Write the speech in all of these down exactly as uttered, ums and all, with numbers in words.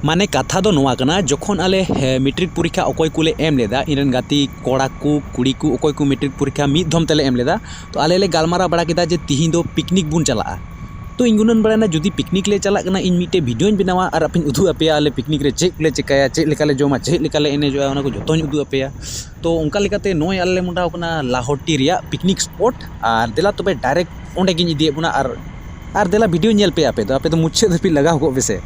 ᱢᱟᱱᱮ ᱠᱟᱛᱷᱟ ᱫᱚ ᱱᱚᱣᱟ ᱠᱟᱱᱟ, ᱡᱚᱠᱷᱚᱱ ᱟᱞᱮ, ᱦᱮ, ᱢᱮᱴᱨᱤᱠ ᱯᱚᱨᱤᱠᱠᱷᱟ ᱚᱠᱚᱭ ᱠᱚᱞᱮ ᱮᱢ ᱞᱮᱫᱟ, ᱤᱧ ᱨᱮᱱ ᱜᱟᱛᱮ ᱠᱚᱲᱟ ᱠᱚ, ᱠᱩᱲᱤ ᱠᱚ, ᱚᱠᱚᱭ ᱠᱚ ᱢᱮᱴᱨᱤᱠ ᱯᱚᱨᱤᱠᱠᱷᱟ ᱢᱤᱫ ᱫᱷᱚᱢ ᱛᱮᱞᱮ ᱮᱢ ᱞᱮᱫᱟ, ᱛᱚ ᱟᱞᱮ ᱞᱮ ᱜᱟᱞᱢᱟᱨᱟᱣ ᱵᱟᱲᱟ ᱠᱮᱫᱟ ᱡᱮ ᱛᱤᱦᱤᱧ ᱫᱚ ᱯᱤᱠᱱᱤᱠ ᱵᱚᱱ ᱪᱟᱞᱟᱜᱼᱟ᱾ ᱛᱚ ᱤᱧ ᱜᱩᱱᱟᱹᱱ ᱵᱟᱲᱟᱭᱮᱱᱟ, ᱡᱩᱫᱤ ᱯᱤᱠᱱᱤᱠ ᱞᱮ ᱪᱟᱞᱟᱜ ᱠᱟᱱᱟ, ᱤᱧ ᱢᱤᱫᱴᱮᱡ ᱵᱷᱤᱰᱤᱭᱳᱧ ᱵᱮᱱᱟᱣᱟ ᱟᱨ ᱟᱯᱮᱧ ᱩᱫᱩᱜ ᱟᱯᱮᱭᱟ, ᱟᱞᱮ ᱯᱤᱠᱱᱤᱠ ᱨᱮ ᱪᱮᱫ ᱠᱚᱞᱮ ᱪᱮᱠᱟᱭᱟ, ᱪᱮᱫ ᱞᱮᱠᱟᱞᱮ ᱡᱚᱢᱟ, ᱪᱮᱫ ᱞᱮᱠᱟᱞᱮ ᱮᱱᱮᱡᱚᱜᱼᱟ, ᱚᱱᱟ ᱠᱚ ᱡᱚᱛᱚᱧ ᱩᱫᱩᱜ ᱟᱯᱮᱭᱟ᱾ ᱛᱚ ᱚᱱᱠᱟ ᱞᱮᱠᱟᱛᱮ ᱱᱚᱜᱼᱚᱭ ᱟᱞᱮ ᱞᱮ ᱢᱚᱦᱰᱟᱣ ᱠᱟᱱᱟ ᱞᱟᱦᱳᱴᱤ ᱨᱮᱭᱟᱜ ᱯᱤᱠᱱᱤᱠ ᱥᱯᱚᱴ, ᱟᱨ ᱫᱮᱞᱟ ᱛᱚᱵᱮ ᱰᱟᱭᱨᱮᱠᱴ ᱚᱸᱰᱮ ᱜᱤᱧ ᱤᱫᱤᱭᱮᱫ ᱵᱚᱱᱟ᱾ ᱟᱨ, ᱟᱨ ᱫᱮᱞᱟ ᱵᱷᱤᱰᱤᱭᱳ ᱧᱮᱞ ᱯᱮ ᱟᱯᱮ ᱫᱚ, ᱟᱯᱮ ᱫᱚ ᱢᱩᱪᱟᱹᱫ ᱫᱷᱟᱹᱵᱤᱡ ᱞᱟᱜᱟᱣ ᱠᱚᱜ ᱯᱮᱥᱮ᱾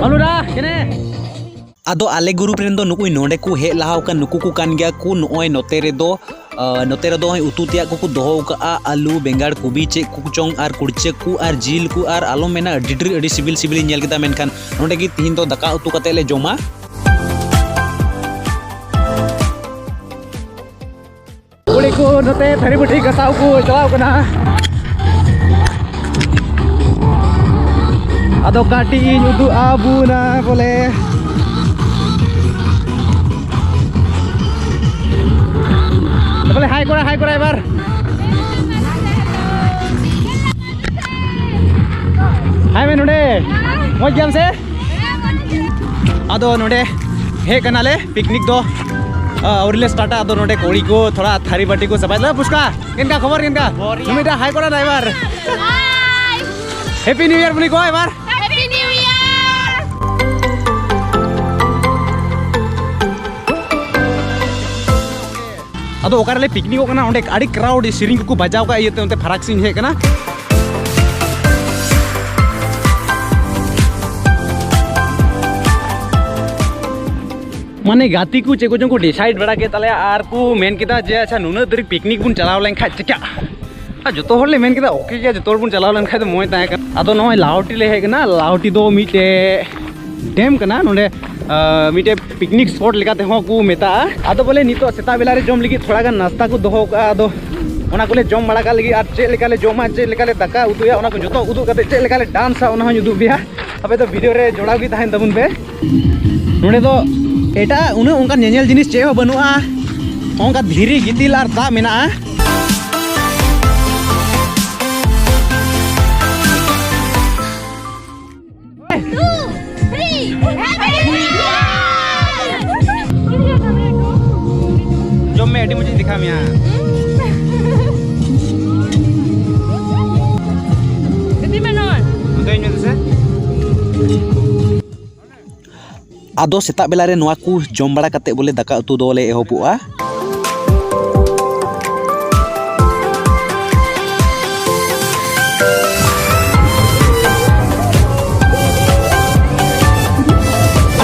ᱵᱟᱹᱞᱩᱨᱟ, ᱠᱮᱱᱮ? ᱟᱫᱚ ᱟᱞᱮ ᱜᱨᱩᱯ ᱨᱮᱱ ᱫᱚ ᱱᱩᱠᱩᱭ ᱱᱚᱰᱮ ᱠᱚ ᱦᱮᱡ ᱞᱟᱦᱟ ᱟᱠᱟᱱ, ᱱᱩᱠᱩ ᱠᱚ ᱠᱟᱱ ᱜᱮᱭᱟ ᱠᱚ ᱱᱚᱜᱼᱚᱭ ᱱᱚᱛᱮ ᱨᱮᱫᱚ, ᱟᱸ, ᱱᱚᱛᱮ ᱨᱮᱫᱚ ᱱᱚᱜᱼᱚᱭ ᱩᱛᱩ ᱛᱮᱭᱟᱜ ᱠᱚᱠᱚ ᱫᱚᱦᱚ ᱟᱠᱟᱫᱼᱟ, ᱟᱹᱞᱩ, ᱵᱮᱸᱜᱟᱲ, ᱠᱚᱵᱤ, ᱪᱮᱫ ᱠᱚ ᱪᱚᱝ, ᱟᱨ ᱠᱩᱲᱪᱟᱹ ᱠᱚ, ᱟᱨ ᱡᱤᱞ ᱠᱚ, ᱟᱨ ᱟᱞᱚᱢ ᱢᱮᱱᱟ, ᱟᱹᱰᱤ ᱰᱷᱮᱨ, ᱟᱹᱰᱤ ᱥᱤᱵᱤᱞ ᱥᱤᱵᱤᱞᱤᱧ ᱧᱮᱞ ᱠᱮᱫᱟ᱾ ᱢᱮᱱᱠᱷᱟᱱ ᱱᱚᱰᱮ ᱜᱮ ᱛᱤᱦᱤᱧ ᱫᱚ ᱫᱟᱠᱟ ᱩᱛᱩ ᱠᱟᱛᱮᱫ ᱞᱮ ᱡᱚᱢᱟ᱾ ᱠᱩᱲᱤ ᱠᱚ ᱱᱚᱛᱮ ᱛᱷᱟᱹᱨᱤ ᱵᱟᱹᱴᱤ ᱜᱟᱥᱟᱣ ᱠᱚ ᱪᱟᱞᱟᱣ ᱠᱟᱱᱟ᱾ ᱟᱫᱚ ᱠᱟᱹᱴᱤᱡ ᱤᱧ ᱩᱫᱩᱜ ᱟᱵᱚᱱᱟ ᱵᱚᱞᱮ᱾ ᱵᱚᱞᱮ ᱦᱟᱭ ᱠᱚᱨᱟ, ᱦᱟᱭ ᱠᱚᱨᱟ ᱮᱵᱟᱨ᱾ ᱦᱟᱭ ᱢᱮ ᱱᱚᱰᱮ᱾ ᱢᱚᱡᱽ ᱜᱮᱭᱟᱢ ᱥᱮ? ᱟᱫᱚ ᱱᱚᱰᱮ ᱦᱮᱡ ᱠᱟᱱᱟᱞᱮ, ᱯᱤᱠᱱᱤᱠ ᱫᱚ, ᱟ, ᱟᱹᱣᱨᱤ ᱞᱮ ᱥᱴᱟᱨᱴᱟ᱾ ᱟᱫᱚ ᱱᱚᱰᱮ ᱠᱩᱲᱤ ᱠᱚ ᱛᱷᱚᱲᱟ ᱛᱷᱟᱹᱨᱤ ᱵᱟᱹᱴᱤ ᱠᱚ ᱥᱟᱯᱷᱟᱭ ᱫᱟ᱾ ᱯᱩᱥᱠᱟ, ᱠᱮᱱᱠᱟ ᱠᱷᱚᱵᱚᱨ ᱠᱮᱱᱠᱟ? ᱱᱩᱭ ᱢᱤᱫᱴᱟᱝ ᱦᱟᱭ ᱠᱚᱨᱟ ᱰᱨᱟᱭᱵᱷᱟᱨ᱾ ᱦᱮᱯᱤ ᱱᱤᱭᱩ ᱤᱭᱟᱨ ᱵᱚᱞᱤ ᱠᱚ ᱮᱵᱟᱨ᱾ Happy New year. ᱟᱫᱚ ᱚᱠᱟ ᱨᱮᱞᱮ ᱯᱤᱠᱱᱤᱠᱚᱜ ᱠᱟᱱᱟ, ᱚᱸᱰᱮ ᱟᱹᱰᱤ ᱠᱨᱟᱣᱰ, ᱥᱮᱨᱮᱧ ᱠᱚᱠᱚ ᱵᱟᱡᱟᱣ ᱠᱟᱜ ᱤᱭᱟᱹᱛᱮ ᱚᱱᱛᱮ ᱯᱷᱟᱨᱟᱠ ᱥᱮᱫ ᱤᱧ ᱦᱮᱡ ᱠᱟᱱᱟ᱾ ᱢᱟᱱᱮ ᱜᱟᱛᱮ ᱠᱚ ᱪᱮᱫ ᱠᱚᱪᱚᱝ ᱠᱚ ᱰᱤᱥᱟᱭᱤᱰ ᱵᱟᱲᱟ ᱠᱮᱫ ᱛᱟᱞᱮᱭᱟ ᱟᱨ ᱠᱚ ᱢᱮᱱ ᱠᱮᱫᱟ ᱡᱮ, "ᱟᱪᱪᱷᱟ, ᱱᱩᱱᱟᱹᱜ ᱛᱟᱹᱨᱤᱠᱷ ᱯᱤᱠᱱᱤᱠ ᱵᱚᱱ ᱪᱟᱞᱟᱣ ᱞᱮᱱᱠᱷᱟᱡ ᱪᱤᱠᱟᱹᱜᱼᱟ?" ᱟᱨ ᱡᱚᱛᱚ ᱦᱚᱲ ᱞᱮ ᱢᱮᱱ ᱠᱮᱫᱟ, "ᱳᱠᱮ ᱜᱮᱭᱟ, ᱡᱚᱛᱚ ᱦᱚᱲ ᱵᱚᱱ ᱪᱟᱞᱟᱣ ᱞᱮᱱᱠᱷᱟᱡ ᱫᱚ ᱢᱚᱡᱽ ᱛᱟᱦᱮᱸ ᱠᱟᱱᱟ᱾" ᱟᱫᱚ ᱱᱚᱜᱼᱚᱭ ᱞᱟᱦᱳᱴᱤ ᱞᱮ ᱦᱮᱡ ᱠᱟᱱᱟ᱾ ᱞᱟᱦᱳᱴᱤ ᱫᱚ ᱢᱤᱫᱴᱮᱡ ᱰᱮᱢ ᱠᱟᱱᱟ, ᱱᱚᱰᱮ ᱟᱨ ᱢᱤᱫᱴᱮᱡ ᱯᱤᱠᱱᱤᱠ ᱥᱯᱚᱴ ᱞᱮᱠᱟ ᱛᱮᱦᱚᱸ ᱠᱚ ᱢᱮᱛᱟᱜᱼᱟ᱾ ᱟᱫᱚ ᱵᱚᱞᱮ ᱱᱤᱛᱚᱜ ᱥᱮᱛᱟᱜ ᱵᱮᱞᱟ ᱨᱮ ᱡᱚᱢ ᱞᱟᱹᱜᱤᱫ ᱛᱷᱚᱲᱟ ᱜᱟᱱ ᱱᱟᱥᱛᱟ ᱠᱚ ᱫᱚᱦᱚ ᱠᱟᱜᱼᱟ᱾ ᱟᱫᱚ ᱚᱱᱟ ᱠᱚᱞᱮ ᱡᱚᱢ ᱵᱟᱲᱟ ᱠᱟᱜ ᱞᱟᱹᱜᱤᱫ, ᱟᱨ ᱪᱮᱫ ᱞᱮᱠᱟ ᱞᱮ ᱡᱚᱢᱟ, ᱪᱮᱫ ᱞᱮᱠᱟ ᱞᱮ ᱫᱟᱠᱟ ᱩᱛᱩᱭᱟ, ᱚᱱᱟ ᱠᱚ ᱡᱚᱛᱚ ᱩᱫᱩᱜ ᱠᱟᱛᱮ ᱪᱮᱫ ᱞᱮᱠᱟ ᱞᱮ ᱰᱟᱱᱥᱟ, ᱚᱱᱟ ᱦᱚᱸᱧ ᱩᱫᱩᱜ ᱯᱮᱭᱟ᱾ ᱟᱯᱮ ᱫᱚ ᱵᱷᱤᱰᱤᱭᱳ ᱨᱮ ᱡᱚᱲᱟᱣ ᱜᱮ ᱛᱟᱦᱮᱱ ᱛᱟᱵᱚᱱ ᱯᱮ᱾ ᱱᱚᱰᱮ ᱫᱚ ᱮᱴᱟᱜ ᱩᱱᱟᱹᱜ ᱚᱱᱠᱟᱱ ᱧᱮᱧᱮᱞ ᱡᱤᱱᱤᱥ ᱪᱮᱫ ᱦᱚᱸ ᱵᱟᱹᱱᱩᱜᱼᱟ, ᱚᱱᱠᱟ ᱫᱷᱤᱨᱤ, ᱜᱤᱛᱤᱞ ᱟᱨ ᱫᱟᱜ ᱢᱮᱱᱟᱜᱼᱟ᱾ ᱡᱚᱢ ᱢᱮ, ᱟᱹᱰᱤ ᱢᱚᱡᱽ ᱤᱧ ᱫᱮᱠᱷᱟᱣ ᱢᱮᱭᱟ᱾ ᱤᱫᱤ ᱢᱮ ᱱᱚᱣᱟ᱾ ᱱᱚᱛᱮ ᱤᱧ ᱢᱮ ᱥᱮ᱾ ᱟᱫᱚ ᱥᱮᱛᱟᱜ ᱵᱮᱞᱟ ᱨᱮ ᱱᱚᱣᱟ ᱠᱚ ᱡᱚᱢ ᱵᱟᱲᱟ ᱠᱟᱛᱮ ᱵᱚᱞᱮ ᱫᱟᱠᱟ ᱩᱛᱩ ᱫᱚᱞᱮ ᱮᱦᱚᱵᱚᱜᱼᱟ᱾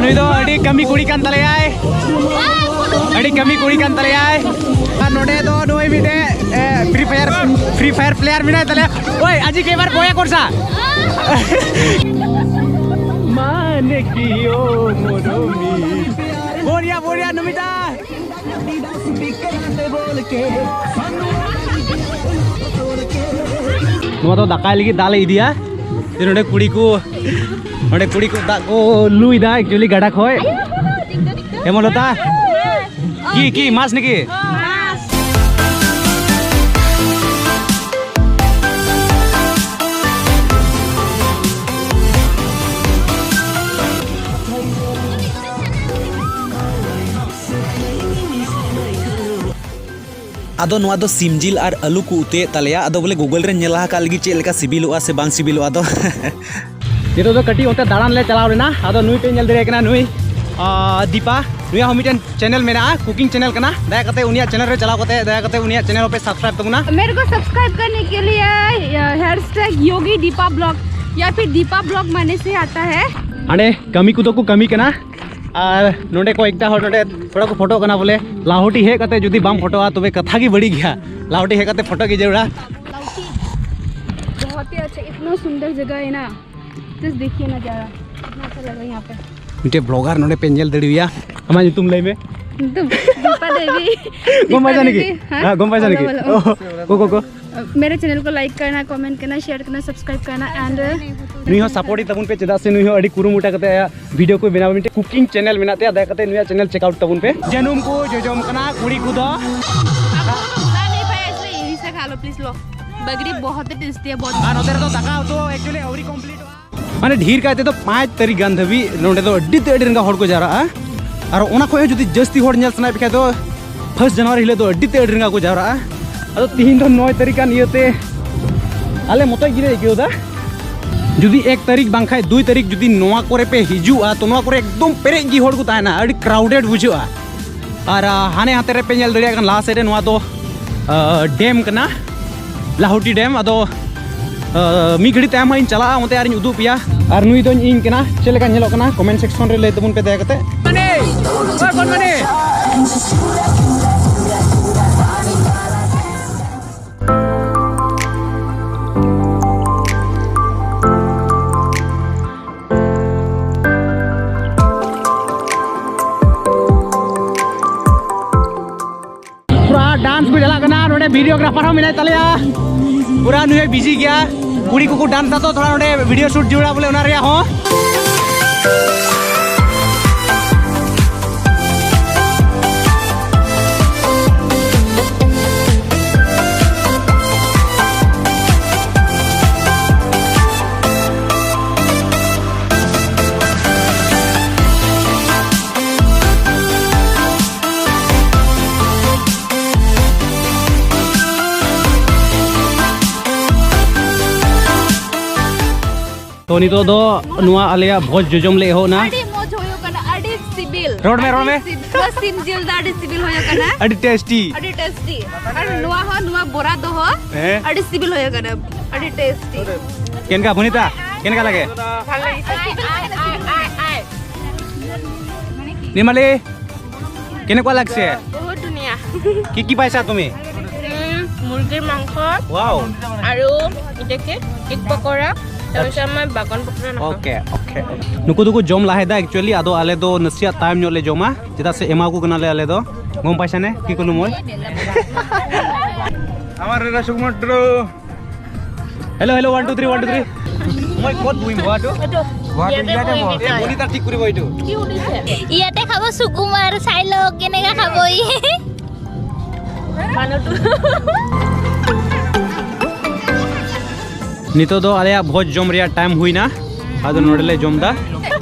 ᱱᱩᱭ ᱫᱚ ᱟᱹᱰᱤ ᱠᱟᱹᱢᱤ ᱠᱩᱲᱤ ᱠᱟᱱ ᱛᱟᱞᱮᱭᱟᱭ, ᱟᱹᱰᱤ ᱠᱟᱹᱢᱤ ᱠᱩᱲᱤ ᱠᱟᱱ ᱛᱟᱞᱮᱭᱟᱭ᱾ ᱟᱨ ᱱᱚᱰᱮ ᱫᱚ ᱱᱩᱭ ᱢᱤᱫᱴᱮᱡ, ᱮ, Free Fire, Free Fire player ᱢᱮᱱᱟᱭ ᱛᱟᱞᱮᱭᱟ᱾ ᱳᱭ, ᱟᱡᱤ ᱠᱮ ᱵᱟᱨ ᱵᱚᱭᱟ ᱠᱚᱨᱥᱟ᱾ ᱢᱟᱱᱮ ᱠᱤᱭᱳ ᱢᱚᱨᱚᱢᱤ᱾ ᱵᱚᱲᱤᱭᱟ, ᱵᱚᱲᱤᱭᱟ, ᱱᱚᱢᱤᱛᱟ᱾ ᱱᱚᱣᱟ ᱫᱚ ᱫᱟᱠᱟᱭ ᱞᱟᱹᱜᱤᱫ ᱫᱟᱜ ᱞᱮ ᱤᱫᱤᱭᱟ᱾ ᱡᱮ ᱱᱚᱰᱮ ᱠᱩᱲᱤ ᱠᱚ, ᱱᱚᱰᱮ ᱠᱩᱲᱤ ᱠᱚ ᱫᱟᱜ ᱠᱚ ᱞᱩᱭᱫᱟ actually ᱜᱟᱰᱟ ᱠᱷᱚᱡ᱾ ᱦᱮᱢᱚᱞᱚᱛᱟ, ᱠᱤ, ᱠᱤ, ᱢᱟᱥ ᱱᱟᱠᱤ? ᱟᱫᱚ ᱱᱚᱣᱟ ᱫᱚ ᱥᱤᱢ ᱡᱤᱞ ᱟᱨ ᱟᱹᱞᱩ ᱠᱚ ᱩᱛᱩᱭᱮᱫ ᱛᱟᱞᱮᱭᱟ᱾ ᱟᱫᱚ ᱵᱚᱞᱮ Google ᱨᱮ ᱧᱮᱞ ᱞᱟᱦᱟ ᱠᱟᱜ ᱞᱟᱹᱜᱤᱫ ᱪᱮᱫ ᱞᱮᱠᱟ ᱥᱤᱵᱤᱞᱚᱜᱼᱟ ᱥᱮ ᱵᱟᱝ ᱥᱤᱵᱤᱞᱚᱜᱼᱟ᱾ ᱟᱫᱚ ᱱᱤᱛᱚᱜ ᱫᱚ ᱠᱟᱹᱴᱤᱡ ᱚᱱᱛᱮ ᱫᱟᱬᱟᱱ ᱞᱮ ᱪᱟᱞᱟᱣ ᱞᱮᱱᱟ᱾ ᱟᱫᱚ ᱱᱩᱭ ᱯᱮ ᱧᱮᱞ ᱫᱟᱲᱮᱭᱟᱭ ᱠᱟᱱᱟ, ᱱᱩᱭ, ᱟ, ᱫᱤᱯᱟ᱾ ᱱᱩᱭᱟᱜ ᱦᱚᱸ ᱢᱤᱫᱴᱮᱱ ᱪᱮᱱᱮᱞ ᱢᱮᱱᱟᱜᱼᱟ, cooking channel ᱠᱟᱱᱟ᱾ ᱫᱟᱭᱟ ᱠᱟᱛᱮ ᱩᱱᱤᱭᱟᱜ ᱪᱮᱱᱮᱞ ᱨᱮ ᱪᱟᱞᱟᱣ ᱠᱟᱛᱮ ᱫᱟᱭᱟ ᱠᱟᱛᱮ ᱩᱱᱤᱭᱟᱜ ᱪᱮᱱᱮᱞ ᱦᱚᱸᱯᱮ subscribe ᱛᱟᱵᱚᱱᱟ᱾ मेरे को सब्सक्राइब करने के लिए हैशटैग योगी दीपा ब्लॉग या फिर दीपा ब्लॉग माने से आता है। ᱦᱟᱸᱰᱮ ᱠᱟᱹᱢᱤ ᱠᱚᱫᱚ ᱠᱚ ᱠᱟᱹᱢᱤ ᱠᱟᱱᱟ᱾ ᱟᱨ ᱱᱚᱰᱮ ᱠᱚᱭᱮᱠᱴᱟ ᱦᱚᱲ ᱱᱚᱰᱮ ᱛᱷᱚᱲᱟ ᱠᱚ ᱯᱷᱳᱴᱳᱜ ᱠᱟᱱᱟ᱾ ᱵᱚᱞᱮ ᱞᱟᱦᱳᱴᱤ ᱦᱮᱡ ᱠᱟᱛᱮ ᱡᱩᱫᱤ ᱵᱟᱢ ᱯᱷᱳᱴᱳᱜᱼᱟ, ᱛᱚᱵᱮ ᱠᱟᱛᱷᱟ ᱜᱮ ᱵᱟᱹᱲᱤᱡ ᱜᱮᱭᱟ᱾ ᱞᱟᱦᱳᱴᱤ ᱦᱮᱡ ᱠᱟᱛᱮ ᱯᱷᱳᱴᱳ ᱜᱮ ᱡᱟᱹᱨᱩᱲᱟ᱾ बहुत ही अच्छा, इतना सुंदर जगह है ना, just देखिए नज़ारा, कितना अच्छा लग रहा है यहाँ पे। ᱢᱤᱫᱴᱮᱡ ᱵᱞᱚᱜᱟᱨ ᱱᱚᱰᱮ ᱯᱮ ᱧᱮᱞ ᱫᱟᱲᱮᱣᱟᱭᱟ᱾ ᱟᱢᱟᱜ ᱧᱩᱛᱩᱢ ᱞᱟᱹᱭ ᱢᱮ᱾ ᱫᱤᱯᱟ ᱫᱤᱯᱟ ᱫᱮᱵᱤ᱾ ᱜᱚᱢ ᱵᱟᱡᱟᱱ ᱠᱤ? ᱫᱮᱵᱤ, ᱦᱮᱸ? ᱦᱮᱸ, ᱜᱚᱢ ᱵᱟᱡᱟᱱ ᱠᱤ? ᱵᱚᱞᱚ, ᱵᱚᱞᱚ᱾ ᱳ, ᱠᱚ, ᱠᱚ, ᱠᱚ᱾ मेरे चैनल को लाइक करना, कमेंट करना, शेयर करना, सब्सक्राइब करना एंड ᱱᱩᱭ ᱦᱚᱸ ᱥᱟᱯᱳᱨᱴ ᱛᱟᱵᱚᱱ ᱯᱮ, ᱪᱮᱫᱟᱜ ᱥᱮ ᱱᱩᱭ ᱦᱚᱸ ᱟᱹᱰᱤ ᱠᱩᱨᱩᱢᱩᱴᱩ ᱠᱟᱛᱮ ᱟᱭᱟᱜ ᱵᱷᱤᱰᱤᱭᱳ ᱠᱚ ᱵᱮᱱᱟᱣᱟ᱾ ᱢᱤᱫᱴᱮᱡ ᱠᱩᱠᱤᱝ ᱪᱮᱱᱮᱞ ᱢᱮᱱᱟᱜ ᱛᱟᱭᱟ, ᱫᱟᱭᱟ ᱠᱟᱛᱮ ᱱᱩᱭᱟᱜ ᱪᱮᱱᱮᱞ ᱪᱮᱠ ᱟᱣᱩᱴ ᱛᱟᱵᱚᱱ ᱯᱮ᱾ ᱡᱟᱹᱱᱩᱢ ᱠᱚ ᱡᱚᱡᱚᱢ ᱠᱟᱱᱟ ᱠᱩᱲᱤ ᱠᱚᱫᱚ᱾ आपको तो बुला नहीं पाया, इसलिए यहीं से खा लो प्लीज। लो, बगड़ी बहुत टेस्टी है, बहुत। ᱟᱨ ᱱᱚᱛᱮ ᱨᱮᱫᱚ ᱫᱟᱠᱟ ᱩᱛᱩ ᱮᱠᱪᱩᱭᱮᱞᱤ ᱟᱹᱣᱨᱤ ᱠᱚᱢᱯᱞᱤᱴᱚᱜᱼᱟ᱾ ᱢᱟᱱᱮ ᱰᱷᱮᱨ ᱠᱟᱭ ᱛᱮᱫᱚ ᱯᱟᱸᱪ ᱛᱟᱹᱨᱤᱠᱷ ᱜᱟᱱ ᱫᱷᱟᱹᱵᱤᱡ ᱱᱚᱸᱰᱮ ᱫᱚ ᱟᱹᱰᱤ ᱛᱮᱫ ᱟᱹᱰᱤ ᱨᱟᱸᱜᱟ ᱦᱚᱲ ᱠᱚ ᱡᱟᱣᱨᱟᱜᱼᱟ᱾ ᱟᱨ ᱚᱱᱟ ᱠᱷᱚᱱ ᱦᱚᱸ ᱡᱩᱫᱤ ᱡᱟᱹᱥᱛᱤ ᱦᱚᱲ ᱧᱮᱞ ᱥᱟᱱᱟᱭᱮᱫ ᱯᱮ ᱠᱷᱟᱡ ᱫᱚ ᱯᱷᱟᱥᱴ ᱡᱟᱱᱩᱣᱟᱨᱤ ᱦᱤᱞᱳᱜ ᱫᱚ ᱟᱹᱰᱤ ᱛᱮᱫ ᱟᱹᱰᱤ ᱨᱟᱸᱜᱟ ᱠᱚ ᱡᱟᱣᱨᱟᱜᱼᱟ᱾ ᱟᱫᱚ ᱛᱤᱦᱤᱧ ᱫᱚ ᱱᱚᱭ ᱛᱟᱹᱨᱤᱠᱷ ᱠᱟᱱ ᱤᱭᱟᱹᱛᱮ ᱟᱞᱮ ᱢᱚᱛᱚᱡ ᱜᱮᱞᱮ ᱟᱹᱭᱠᱟᱹᱣ ᱮᱫᱟ᱾ ᱡᱩᱫᱤ ᱮᱠ ᱛᱟᱹᱨᱤᱠᱷ ᱵᱟᱝᱠᱷᱟᱡ ᱫᱩᱭ ᱛᱟᱹᱨᱤᱠᱷ ᱡᱩᱫᱤ ᱱᱚᱣᱟ ᱠᱚᱨᱮ ᱯᱮ ᱦᱤᱡᱩᱜᱼᱟ, ᱛᱚ ᱱᱚᱣᱟ ᱠᱚᱨᱮ ᱮᱠᱫᱚᱢ ᱯᱮᱨᱮᱡ ᱜᱮ ᱦᱚᱲ ᱠᱚ ᱛᱟᱦᱮᱱᱟ, ᱟᱹᱰᱤ ᱠᱨᱟᱣᱰᱮᱰ ᱵᱩᱡᱷᱟᱹᱜᱼᱟ᱾ ᱟᱨ, ᱟ, ᱦᱟᱱᱮ ᱦᱟᱱᱛᱮ ᱨᱮᱯᱮ ᱧᱮᱞ ᱫᱟᱲᱮᱭᱟᱜ ᱠᱟᱱ ᱞᱟᱦᱟ ᱥᱮᱫ ᱨᱮ, ᱱᱚᱣᱟ ᱫᱚ, ᱟ, ᱰᱮᱢ ᱠᱟᱱᱟ, ᱞᱟᱦᱩᱴᱤ ᱰᱮᱢ᱾ ᱟᱫᱚ, ᱟ, ᱢᱤᱫ ᱜᱷᱟᱹᱲᱤᱡ ᱛᱟᱭᱚᱢ ᱦᱟᱸᱜ ᱤᱧ ᱪᱟᱞᱟᱜᱼᱟ, ᱚᱱᱛᱮ ᱟᱨᱤᱧ ᱩᱫᱩᱜ ᱯᱮᱭᱟ᱾ ᱟᱨ ᱱᱩᱭ ᱫᱚᱧ ᱤᱧ ᱠᱟᱱᱟ, ᱪᱮᱫ ᱞᱮᱠᱟ ᱧᱮᱞᱚᱜ ᱠᱟᱱᱟ ᱠᱚᱢᱮᱱᱴ ᱥᱮᱠᱥᱚᱱ ᱨᱮ ᱞᱟᱹᱭ ᱛᱟᱵᱚᱱ ᱯᱮ ᱫᱟᱭᱟ ᱠᱟᱛᱮ᱾ ᱢᱟᱱᱮ, ᱚᱠᱚᱭ ᱠᱚᱱ ᱢᱟᱱᱮ? ᱯᱩᱨᱟ ᱰᱟᱱᱥ ᱠᱚ ᱪᱟᱞᱟᱜ ᱠᱟᱱᱟ᱾ ᱱᱚᱰᱮ ᱵᱷᱤᱰᱤᱭᱳᱜᱨᱟᱯᱷᱟᱨ ᱦᱚᱸ ᱢᱮᱱᱟᱭ ᱛᱟᱞᱮᱭᱟ, ᱯᱩᱨᱟ ᱱᱩᱭ ᱵᱤᱡᱤ ᱜᱮᱭᱟ᱾ ᱠᱩᱲᱤ ᱠᱚᱠᱚ ᱰᱟᱱᱥ ᱫᱟ, ᱛᱚ ᱛᱷᱚᱲᱟ ᱱᱚᱰᱮ ᱵᱷᱤᱰᱤᱭᱳ ᱥᱩᱴ ᱡᱟᱹᱨᱩᱲᱟ ᱵᱚᱞᱮ, ᱚᱱᱟ ᱨᱮᱭᱟᱜ ᱦᱚᱸ᱾ ᱛᱚ, ᱱᱤᱛᱚᱜ ᱫᱚ ᱱᱚᱣᱟ ᱟᱞᱮᱭᱟᱜ ᱵᱷᱚᱡᱽ ᱡᱚᱡᱚᱢ ᱞᱮ ᱮᱦᱚᱵ ᱮᱱᱟ᱾ ᱟᱹᱰᱤ ᱢᱚᱡᱽ ᱦᱩᱭᱩᱜ ᱠᱟᱱᱟ, ᱟᱹᱰᱤ ᱥᱤᱵᱤᱞ᱾ ᱨᱚᱲ ᱢᱮ, ᱨᱚᱲ ᱢᱮ᱾ ᱟᱹᱰᱤ ᱥᱤᱵᱤᱞ᱾ ᱱᱚᱣᱟ ᱥᱤᱢ ᱡᱤᱞ ᱫᱚ ᱟᱹᱰᱤ ᱥᱤᱵᱤᱞ ᱦᱩᱭᱩᱜ ᱠᱟᱱᱟ᱾ ᱟᱹᱰᱤ ᱴᱮᱥᱴᱤ᱾ ᱟᱹᱰᱤ ᱴᱮᱥᱴᱤ᱾ ᱟᱨ ᱱᱚᱣᱟ ᱦᱚᱸ, ᱱᱚᱣᱟ ᱵᱚᱨᱟ ᱫᱚᱦᱚ ᱦᱮᱸ᱾ ᱟᱹᱰᱤ ᱥᱤᱵᱤᱞ ᱦᱩᱭᱩᱜ ᱠᱟᱱᱟ, ᱟᱹᱰᱤ ᱴᱮᱥᱴᱤ᱾ কেনেকা ভনিতা? কেনেকা লাগে? ভালো লাগছে। নিমালি, কেনেকুৱা লাগিছে? বহুত ধুনীয়া। কি কি পাইছা তুমি? উম, মুৰ্গীৰ মাংস ৱাও। আৰু এতিয়া কি? এগ পকৰা। ᱛᱚᱵᱮ ᱥᱮ ᱟᱢᱟᱜ ᱵᱟᱜᱟᱱ ᱯᱚᱠᱨᱟ ᱱᱟᱠᱷᱟ᱾ Okay, okay. ᱱᱩᱠᱩ ᱫᱚᱠᱚ ᱡᱚᱢ ᱞᱟᱦᱟᱭᱮᱫᱟ actually, ᱟᱫᱚ ᱟᱞᱮ ᱫᱚ ᱱᱟᱥᱮᱭᱟᱜ ᱛᱟᱭᱚᱢ ᱧᱚᱜ ᱞᱮ ᱡᱚᱢᱟ, ᱪᱮᱫᱟᱜ ᱥᱮ ᱮᱢᱟ ᱠᱚ ᱠᱟᱱᱟᱞᱮ ᱟᱞᱮ ᱫᱚ᱾ ᱜᱚᱢ ᱯᱟᱭᱥᱟ ᱱᱮ ᱠᱤ ᱠᱩᱞᱩ ᱢᱚᱭ᱾ আমার এরা শুকনো। Hello, hello, one, two, three, one, two, three. মই ক'ত বহিম? গুৱাহাটী? গুৱাহাটী ইয়াতে ইয়াতে বহ। বহিবি। এই বনি তাত ঠিক কৰিব এইটো। ইয়াতে খাব সুকুমাৰ, চাই লওক কেনেকে খাব ই। ᱱᱤᱛᱚᱜ ᱫᱚ ᱟᱞᱮᱭᱟᱜ ᱵᱷᱚᱡᱽ ᱡᱚᱢ ᱨᱮᱭᱟᱜ time ᱦᱩᱭᱱᱟ᱾ ᱟᱫᱚ ᱱᱚᱰᱮ ᱞᱮ ᱡᱚᱢ ᱫᱟ᱾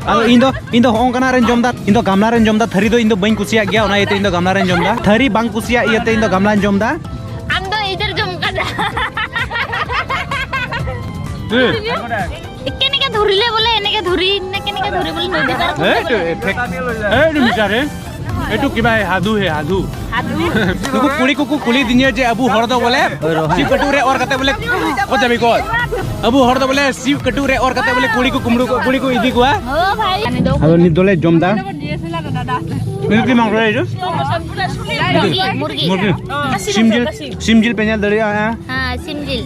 ᱟᱫᱚ ᱤᱧ ᱫᱚ, ᱤᱧ ᱫᱚ ᱦᱚᱸᱜᱼᱚ ᱱᱚᱝᱠᱟᱱᱟᱜ ᱨᱮᱧ ᱡᱚᱢ ᱫᱟ᱾ ᱤᱧ ᱫᱚ ᱜᱟᱢᱞᱟ ᱨᱮᱧ ᱡᱚᱢ ᱫᱟ᱾ ᱛᱷᱟᱹᱨᱤ ᱫᱚ ᱤᱧ ᱫᱚ ᱵᱟᱹᱧ ᱠᱩᱥᱤᱭᱟᱜ ᱜᱮᱭᱟ, ᱚᱱᱟ ᱤᱭᱟᱹᱛᱮ ᱤᱧ ᱫᱚ ᱜᱟᱢᱞᱟ ᱨᱮᱧ ᱡᱚᱢ ᱫᱟ᱾ ᱛᱷᱟᱹᱨᱤ ᱵᱟᱝ ᱠᱩᱥᱤᱭᱟᱜ ᱤᱭᱟᱹᱛᱮ ᱤᱧ ᱫᱚ ᱜᱟᱢᱞᱟᱧ ᱡᱚᱢ ᱫᱟ᱾ ᱟᱢ ᱫᱚ ᱤᱫᱷᱟᱨ ᱡᱚᱢ ᱠᱟᱫᱟ᱾ ᱦᱮᱸ᱾ কেনেকে ধৰিলে বোলে, এনেকে ধৰি নে কেনেকে ধৰি বোলে নদী পাৰ। এইটো এফেক্ট। এইটো মিছা ৰে। এইটো কিবা এই সাধু হে, সাধু। ᱱᱩᱠᱩ ᱠᱩᱲᱤ ᱠᱚᱠᱚ ᱠᱩᱞᱤ ᱫᱤᱧᱟ ᱡᱮ ᱟᱵᱚ ᱦᱚᱲ ᱫᱚ ᱵᱚᱞᱮ ᱥᱤᱵ ᱠᱟᱹᱴᱩᱵ ᱨᱮ ᱚᱨ ᱠᱟᱛᱮ ᱵᱚᱞᱮ ᱠᱚ ᱪᱟᱵᱤ ᱠᱚ᱾ ᱟᱵᱚ ᱦᱚᱲ ᱫᱚ ᱵᱚᱞᱮ ᱥᱤᱵ ᱠᱟᱹᱴᱩᱵ ᱨᱮ ᱚᱨ ᱠᱟᱛᱮ ᱵᱚᱞᱮ ᱠᱩᱲᱤ ᱠᱚ ᱠᱩᱢᱲᱩ ᱠᱚ, ᱠᱩᱲᱤ ᱠᱚ ᱤᱫᱤ ᱠᱚᱣᱟ᱾ ᱦᱳ ᱵᱷᱟᱭ᱾ ᱟᱫᱚ ᱱᱤᱛ ᱫᱚᱞᱮ ᱡᱚᱢ ᱫᱟ᱾ ᱱᱤᱛ ᱫᱚ ᱢᱟᱝᱥᱚ ᱨᱮ ᱡᱚ᱾ মুরগি, মুরগি। মুরগি। ᱥᱤᱢ ᱡᱤᱞ, ᱥᱤᱢ ᱡᱤᱞ ᱯᱮ ᱧᱮᱞ ᱫᱟᱲᱮᱭᱟᱜᱼᱟ᱾ ᱦᱮᱸ, ᱥᱤᱢ ᱡᱤᱞ।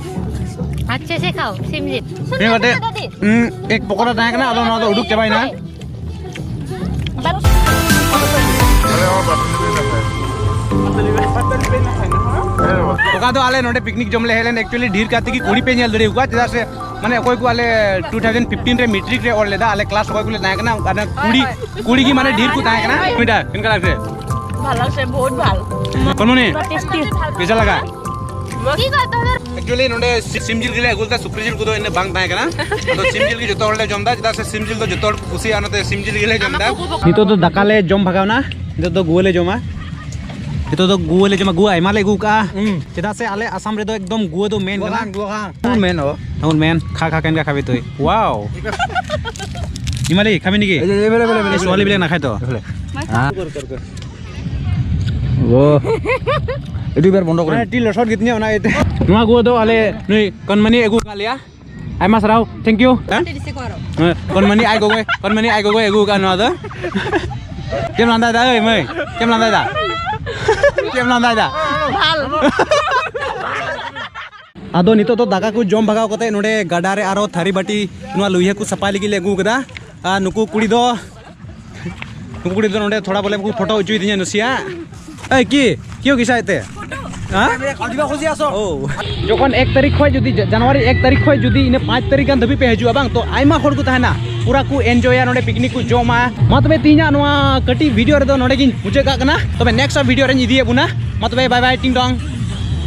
अच्छे से खाओ, ᱥᱤᱢ ᱡᱤᱞ। ᱦᱮᱸ, ᱠᱟᱹᱴᱤᱡ, ᱩᱸ, ᱮᱠ ᱯᱚᱠᱚᱲᱟ ᱛᱟᱦᱮᱸ ᱠᱟᱱᱟ, ᱟᱫᱚ ᱱᱚᱣᱟ ᱫᱚ ᱩᱰᱩᱠ ᱪᱟᱵᱟᱭᱮᱱᱟ᱾ ᱚᱠᱟ ᱫᱚ ᱟᱞᱮ ᱱᱚᱰᱮ ᱯᱤᱠᱱᱤᱠ ᱡᱚᱢ ᱞᱮ ᱦᱮᱡ ᱞᱮᱱ, actually ᱰᱷᱮᱨ ᱠᱟᱛᱮ ᱜᱮ ᱠᱩᱲᱤ ᱯᱮ ᱧᱮᱞ ᱫᱟᱲᱮ ᱟᱠᱚᱣᱟ, ᱪᱮᱫᱟᱜ ᱥᱮ ᱢᱟᱱᱮ ᱚᱠᱚᱭ ᱠᱚ ᱟᱞᱮ two thousand fifteen ᱨᱮ ᱢᱮᱴᱨᱤᱠ ᱨᱮ ᱚᱞ ᱞᱮᱫᱟ, ᱟᱞᱮ ᱠᱞᱟᱥ ᱚᱠᱚᱭ ᱠᱚᱞᱮ ᱛᱟᱦᱮᱸ ᱠᱟᱱᱟ, ᱚᱱᱟ ᱠᱩᱲᱤ, ᱠᱩᱲᱤ ᱜᱮ ᱢᱟᱱᱮ ᱰᱷᱮᱨ ᱠᱚ ᱛᱟᱦᱮᱸ ᱠᱟᱱᱟ᱾ ᱢᱤᱫᱴᱟ ᱤᱱᱠᱟ ᱞᱟᱜᱛᱮ᱾ ভালো আছে, বহুত ভালো। কনমনি, টেস্টি। कैसा लगा? কি কথা ধর? Actually ᱱᱚᱰᱮ ᱥᱤ-, ᱥᱤᱢ ᱡᱤᱞ ᱜᱮᱞᱮ ᱟᱹᱜᱩ ᱞᱮᱫᱟ, ᱥᱩᱠᱨᱤ ᱡᱤᱞ ᱠᱚᱫᱚ ᱤᱱᱟᱹ ᱵᱟᱝ ᱛᱟᱦᱮᱸ ᱠᱟᱱᱟ᱾ ᱟᱫᱚ ᱥᱤᱢ ᱡᱤᱞ ᱜᱮ ᱡᱚᱛᱚ ᱦᱚᱲ ᱞᱮ ᱡᱚᱢ ᱮᱫᱟ, ᱪᱮᱫᱟᱜ ᱥᱮ ᱥᱤᱢ ᱡᱤᱞ ᱫᱚ ᱡᱚᱛᱚ ᱦᱚᱲ ᱠᱚ ᱠᱩᱥᱤᱭᱟᱜᱼᱟ, ᱚᱱᱟᱛᱮ ᱥᱤᱢ ᱡᱤᱞ ᱜᱮᱞᱮ ᱡᱚᱢ ᱮᱫᱟ᱾ ᱱᱤᱛᱚᱜ ᱫᱚ ᱫᱟᱠᱟ ᱞᱮ ᱡᱚᱢ ᱵᱷᱟᱜᱟᱣ ᱱᱟ, ᱱᱤᱛᱚᱜ ᱫᱚ ᱜᱩᱣᱟᱹ ᱞᱮ ᱡᱚᱢᱟ᱾ ᱱᱤᱛᱚᱜ ᱫᱚ ᱜᱩᱣᱟᱹ ᱞᱮ ᱡᱚᱢᱟ, ᱜᱩᱣᱟᱹ ᱟᱭᱢᱟ ᱞᱮ ᱟᱹᱜᱩ ᱠᱟᱜᱼᱟ᱾ ᱦᱩᱸ᱾ ᱪᱮᱫᱟᱜ ᱥᱮ ᱟᱞᱮ ᱟᱥᱟᱢ ᱨᱮᱫᱚ ᱮᱠᱫᱚᱢ ᱜᱩᱣᱟᱹ ᱫᱚ ᱢᱮᱱ ᱠᱟᱱᱟ᱾ ᱜᱩᱣᱟᱹ ᱠᱷᱟᱱ, ᱜᱩᱣᱟᱹ ᱠᱷᱟᱱ᱾ ᱦᱩᱸ, ᱢᱮᱱ ᱚ᱾ ᱦᱩᱸ, ᱢᱮᱱ᱾ ᱠᱷᱟ, ᱠᱷᱟ, ᱠᱮᱱ ᱠᱟ ᱠᱷᱟᱵᱤ ᱛᱩᱭ। Wow। ইমালি, খাবি নেকি? এই যে, এইফালে, এইফালে, এইফালে, এই ছোৱালী বিলাক নাখায় তো। এইফালে। হা? ও। এইটো এবাৰ বন্ধ কৰিম। ᱦᱮᱸ, ᱴᱤ ᱞᱚᱥᱚᱫ ᱜᱮ ᱛᱤᱧᱟᱹ ᱚᱱᱟ ᱤᱭᱟᱹᱛᱮ᱾ ᱱᱚᱣᱟ ᱜᱩᱣᱟᱹ ᱫᱚ ᱟᱞᱮ ᱱᱩᱭ ᱠᱚᱱᱢᱟᱱᱤ ᱟᱹᱜᱩ ᱠᱟᱜ ᱞᱮᱭᱟ᱾ ᱟᱭᱢᱟ ᱥᱟᱨᱦᱟᱣ, thank you᱾ ᱦᱮᱸ? ᱦᱮᱸ, ᱠᱚᱱᱢᱟᱱᱤ ᱟᱡ ᱜᱚᱜᱚᱭ, ᱠᱚᱱᱢᱟᱱᱤ ᱟᱡ ᱜᱚᱜᱚᱭ ᱟᱹᱜᱩ ᱠᱟᱜ ᱱᱚᱣᱟ ᱫᱚ᱾ ᱪᱮᱫ ᱮᱢ ᱞᱟᱸᱫᱟᱭᱮᱫᱟ, ᱮᱭ ᱢᱟᱹᱭ? ᱪᱮᱫ ᱮᱢ ᱞᱟᱸᱫᱟᱭᱮᱫᱟ? ᱪᱮᱫ ᱮᱢ ᱞᱟᱸᱫᱟᱭᱮᱫᱟ? ᱵᱷᱟᱞ᱾ ᱟᱫᱚ ᱱᱤᱛᱚᱜ ᱫᱚ ᱫᱟᱠᱟ ᱠᱚ ᱡᱚᱢ ᱵᱷᱟᱜᱟᱣ ᱠᱟᱛᱮ ᱱᱚᱰᱮ ᱜᱟᱰᱟ ᱨᱮ ᱟᱨᱚ ᱛᱷᱟᱹᱨᱤ ᱵᱟᱹᱴᱤ ᱱᱚᱣᱟ ᱞᱩᱭᱦᱟᱹ ᱠᱚ ᱥᱟᱯᱷᱟᱭ ᱞᱟᱹᱜᱤᱫ ᱞᱮ ᱟᱹᱜᱩ ᱟᱠᱟᱫᱟ᱾ ᱟᱨ ᱱᱩᱠᱩ ᱠᱩᱲᱤ ᱫᱚ ᱱᱩᱠᱩ ᱠᱩᱲᱤ ᱫᱚ ᱱᱚᱰᱮ ᱛᱷᱚᱲᱟ ᱵᱚᱞᱮ ᱠᱚ ᱯᱷᱳᱴᱳ ᱦᱚᱪᱚᱭᱮᱫᱤᱧᱟ ᱱᱟᱥᱮᱭᱟᱜ᱾ ᱮᱭ ᱠᱤ ᱠᱤᱭᱳ ᱠᱤᱥᱟᱭ ᱛᱮ? ᱦᱮᱸ? ᱡᱚᱠᱷᱚᱱ ᱮᱠ ᱛᱟᱹᱨᱤᱠᱷ ᱠᱷᱚᱱ ᱡᱩᱫᱤ ᱡᱟᱱᱩᱣᱟᱨᱤ ᱮᱠ ᱛᱟᱹᱨᱤᱠᱷ ᱠᱷᱚᱱ ᱡᱩᱫᱤ ᱤᱱᱟᱹ ᱯᱟᱸᱪ ᱛᱟᱹᱨᱤᱠᱷ ᱜᱟᱱ ᱫᱷᱟᱹᱵᱤᱡ ᱯᱮ ᱦᱤᱡᱩᱜᱼᱟ ᱵᱟᱝ, ᱛᱚ ᱟᱭᱢᱟ ᱦᱚᱲ ᱠᱚ ᱛᱟᱦᱮᱱᱟ, ᱯᱩᱨᱟ ᱠᱚ ᱮᱱᱡᱚᱭᱟ, ᱱᱚᱰᱮ ᱯᱤᱠᱱᱤᱠ ᱠᱚ ᱡᱚᱢᱟ᱾ ᱢᱟ ᱛᱚᱵᱮ ᱛᱮᱦᱮᱧᱟᱜ ᱱᱚᱣᱟ ᱠᱟᱹᱴᱤᱡ ᱵᱷᱤᱰᱤᱭᱳ ᱨᱮᱫᱚ ᱱᱚᱰᱮ ᱜᱤᱧ ᱢᱩᱪᱟᱹᱫ ᱠᱟᱜ ᱠᱟᱱᱟ᱾ ᱛᱚᱵᱮ ᱱᱮᱠᱥᱴ ᱵᱷᱤᱰᱤᱭᱳ ᱨᱮᱧ ᱤᱫᱤᱭᱮᱫ ᱵᱚᱱᱟ᱾ ᱢᱟ ᱛᱚᱵᱮ ᱵᱟᱭ ᱵᱟᱭ, ᱴᱤᱝ ᱴᱚᱝ᱾